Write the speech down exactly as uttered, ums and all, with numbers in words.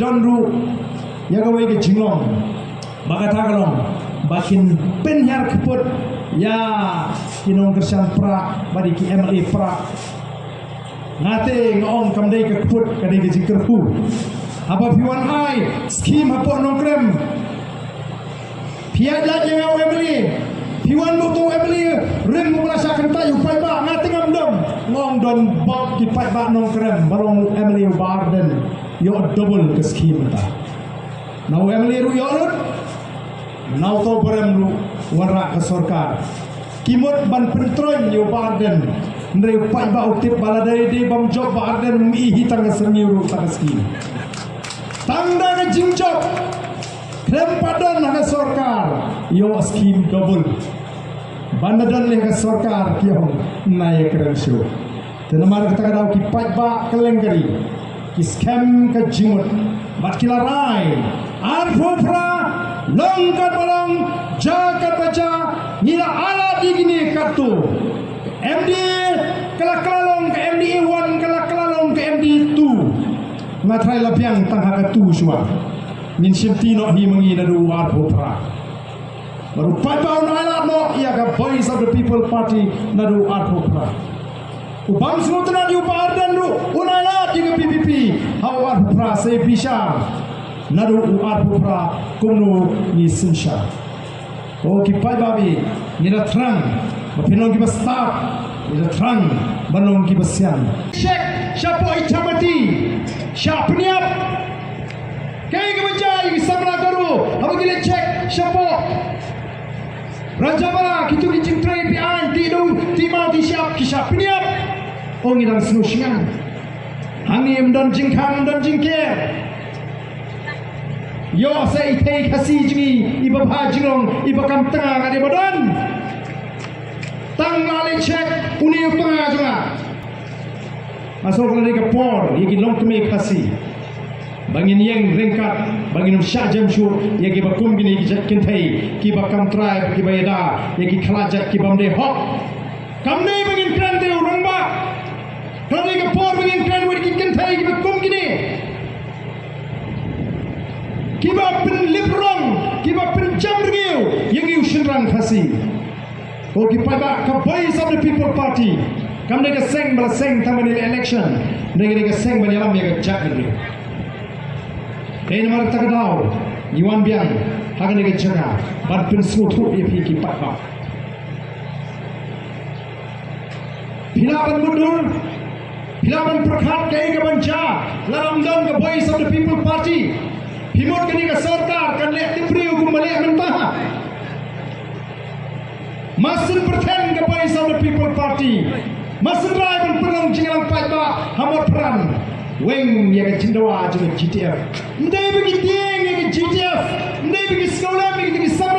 Don ruh ïa kawei ka jinglong ba kata ka long ba kin pynhiar kput ïa ki nongkyrshan Prah bad ïa ki M L A Prah. Nga te nga ong kam dei ka kput, ka dei ka jingkyrkhu. Haba phi wan ai skim hapoh Nongkrem, phi ïaid lad ïa u M L A, phi wan buh u M L A rim u ba la shah kyntait ïa u paidbah. Nga te ngam dom, nga ong don bok ki paidbah Nongkrem ba long u M L A u Bah Ardent ïoh double ka skim ta. Na u M L A ruh ïoh lut, na uto u briew ruh wanrah ka sorkar. Ki mut ban pyntroiñ ïa u Bah Ardent, hynrei u paidbah u tip ba lada dei bym jop Bah Ardent, ym i hi tang ka syrngiew ruh tang ka skim. Tang da ka jingjop, khlem pat don ha ka sorkar, ïoh skim double. Ban da don leh ka sorkar ki ong na ïa kren shuh. Te namar kata ka daw ki paidbah kylleng ka ri ki skhem ka jingmut bad ki la rai, arphew phra, long katba long, jia katba jia, ngi la ailad ïa kine katto. M D A ka la kylla long ka M D A one, ka la kylla long ka M D A two. Nga trai la biang tang ha ka two shuwa. Ngin shim ti noh hi ma ngi naduh arphew phra. Bad u paidbah un ailad noh ïa ka Voice of the People Party naduh arphew phra. U bym sngewtynnad ïa u Bah Ardent ruh un ailad ïa ka V P P ha u arphew phra, sa bishar naduh u arphew phra kumno ngi synshar. O ki paidbah, ngi da thrang ba phin long kiba stad, ngi da thrang ban long kiba sian. Check shapoh Ichamati, sha Pniap. Kaei kaba jia ïa ki samla ka ruh haba ki leit check shapoh Rajabala, kito ki jingtrei phi aiñ, Tih Dum, Tih Maw, Tih Shyiap, ki sha Pniap. O ngi dang sngewsih ngan. Hangne ym don jingkhang, ym don jingker. Ïoh sa i thei Khasi jong ngi iba bha jinglong, iba kam tnga, nga dei ba don. Tang la leit check une u tnga jong nga. Nga sngew ka la dei ka por ïa ki longkmie Khasi ba ngin ïeng ryngkat, ba ngin ym shah jem shuh ïa kiba kum kine ki jait kynthei, kiba kam trai, kiba ïada ïa ki khlad jait kibym dei hok. Kam dei ba ngin kren te u rangbah. Ka la dei ka por ba ngin kren wei ki kynthei kiba kum kine, kiba pynlip rong, kiba pynjem rngiew ïa ngi u shynrang Khasi. Ko ki paidbah, ka Voice of the People Party kam dei ka seng ba la seng tang ban ïaleh election, dei ka dei ka seng ban ïalam ïa ka jaitbynriew. Dei namar kata ka daw ngi wan biang ha kane ka jaka ban pynsngewthuh ïa phi ki paidbah. Phi lah ban mutdur, phi lah ban pyrkhat kaei kaban jia lada ym don ka Voice of the People Party. Phi mut kane ka sorkar kan leh tip briew kumba leh mynta? Masin pyrthen ka Voice of the People Party. Masin rai ban pynlong jingïalang paidbah ha Mawpran. Weng ïa ka jingdawa jong ka G T F. Ym dei ba ki tieng ïa ka G T F. Ym dei ba ki sngewlem ïa ka G T F.